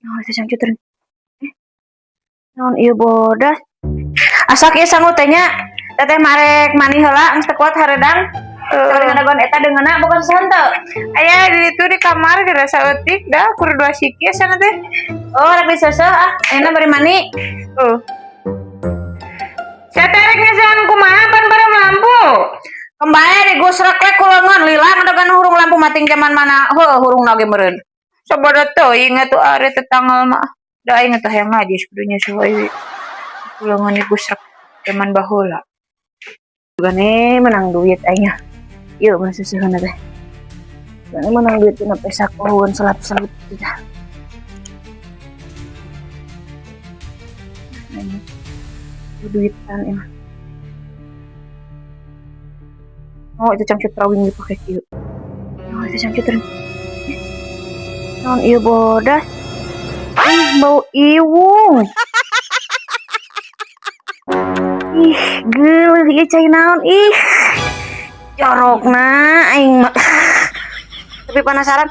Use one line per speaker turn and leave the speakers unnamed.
Naon itu cangcut? Eh, naon ieu bodas? Asak ieu sangu teh nya. Teteh marek mani heula, geus teu kuat hareudang. Kalau ngadagoan eta deungeunna bukan henteu.
Aya di ditu di kamar geura saeutik da kur dua siki sana teh.
Oh, rek diseuseuh ah. Ayeuna bari mani.
Tuh. Saya tarik ngesan kumaha pan bareng lampu.
Kembali digusrek we ku leungeun lila ngadagoan hurung lampu mating zaman mana heuh hurung ge meureun.
Sabodo teuing atuh are tetanggal mah. Da aing teh hayang najis kudu nyeuseui. Ku leungeun digusrek zaman baheula.
Gane menang duit aing. Ieu mah seuseuheuna teh. Gane menang duit tina pesak pohon selap-selip gitu dah. Nah, ini duitan ini. Oh, itu cangcut rawing dipakai kieu. Oh, itu cangcut rawing. Eh, naon ieu bodas? Ih, bau iwung. Ih, geuleuh ieu cai naon? Ih. Jorokna aing mah. Tapi penasaran.